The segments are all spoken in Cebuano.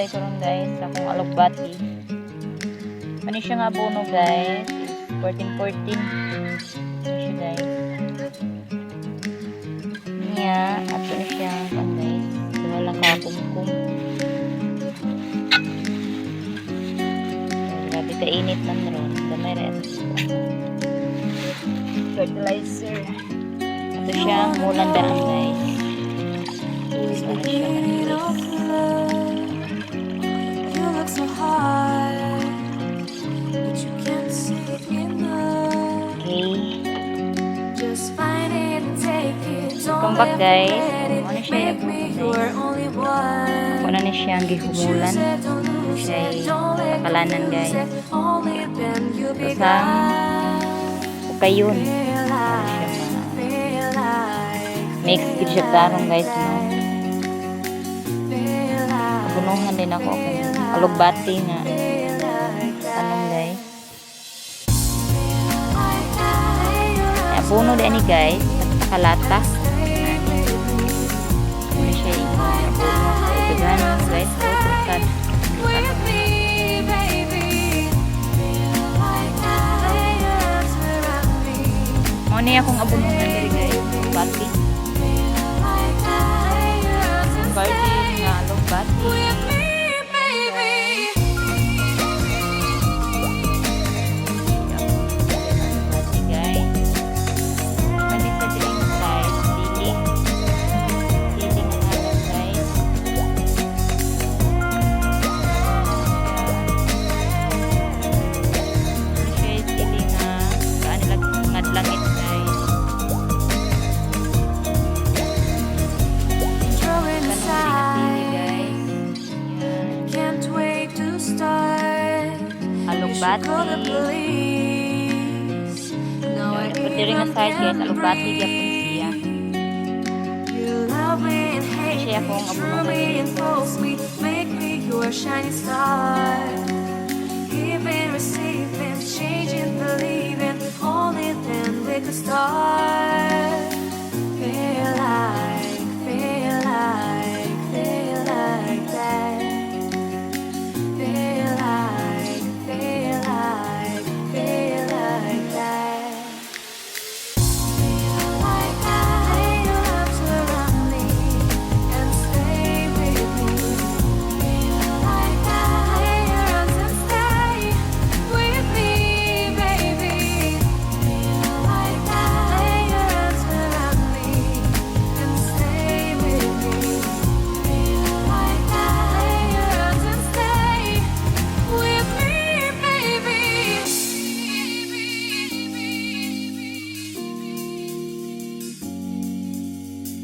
Guys, karon guys, sa akong alugbati. Ano siya nga abono, guys, is 14 14. Ano siya, guys? Niya, ato na siya kan, guys. Duha lang ka kumkum. Grabe kainit man ron. Gamay ra ato sa fertilizer. Ato siya mulan daan, guys. Para siya Of malinis. Love. You look so hard, but you can't see enough. Okay. Just find it and take it. Don't Welcome back, let guys. forget it. Ano siya, Make me guys? Your only one. Ako na ni siyang gihumulan. Choose it, don't lose Siya it, don't let takalanan, confuse guys. it. Only then you'll be Tapos ang gone. Ukayon. Feel Para siya like, feel like, mix gid siya tarong, guys, no. feel like, Abunuhan din ako akong alugbati nga feel like that. Tanong, guys. Ay, abono din ni, guys, takalata. Ano siya imong abono. Daghan, guys, oh, sad. With me, baby. Feel like that. Lay your arms around me. Mao ni akong abonohan diri, guys, alugbati. Feel like that. Lay your arms and Garden stay nga alugbati. with me, baby. Alugbati, guys. Kani sa diring side, sili. Sili nga ngalan, guys. Ano siya, sili nga kaan nila ngadlangit, guys. Drawing Kanang diri nga sili, aside. Guys. Yan. Can't wait to start. You should call the Alugbati. Police. Now I Yan, dapat diri nga even side, guys, can alugbati gyapon siya. breathe. You love me and hate Siya me, akong drew abunuhan me diri. And force me, make me your shining star. Giving, receiving, changing, believing, only then we could start. Feel like, feel like, feel like that. Feel like, feel like, feel like that. Feel like that. Lay your arms around me and stay with me. Feel like that. Lay your arms and stay with me, baby. Feel like that. Lay your arms around me and stay with me. Feel like that. Lay your arms and stay with me, baby.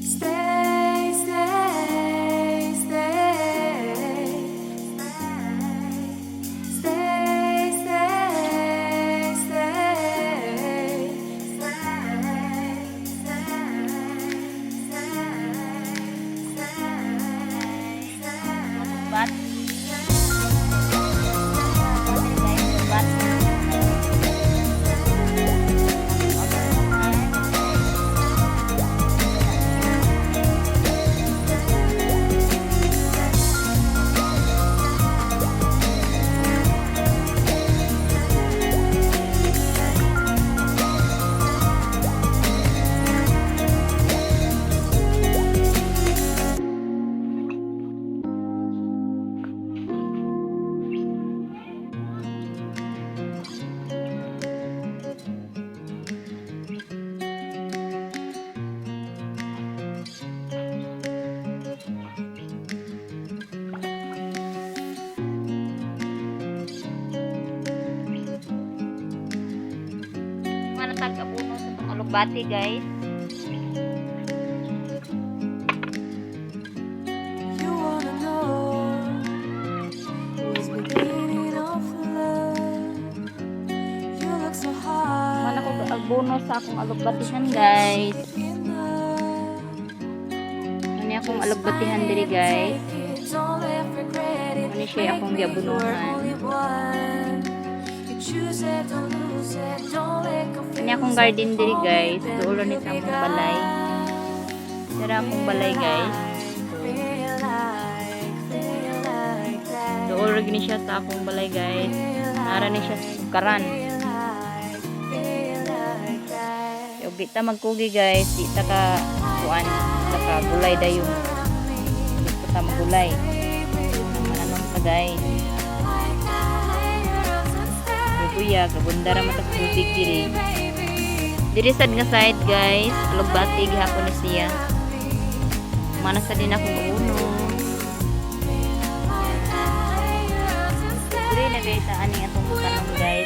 Stay, stay, stay. Stay, stay, stay. Stay, stay, stay, stay. Alugbati. Guys, alugbati. Abunuhan. Mga natag-abuno sa itong alugbati, guys. You wanna know who's beginning of love? You look so Mana ko hard. abono sa akong alugbatihan, guys. Enough. Ano akong alugbatihan diri, guys. Ano siya akong giabunuhan. Ani akong garden diri, guys. Duol ni sa akong balay. Dara akong balay, guys. So, gini siya sa akong balay, guys. Nara ni siya sa sukaran. Ug di ta magkugi, guys, di ta ka kuan, ta ka gulay dayon. Di ta magulay. Mananom ta, guys. Kuya, kabunda ra matag tubig diri. Diri sad nga side, guys, alugbati gihapon ni siya. Mana sa din akong uno. Diri na guys, ani atong tanom, guys.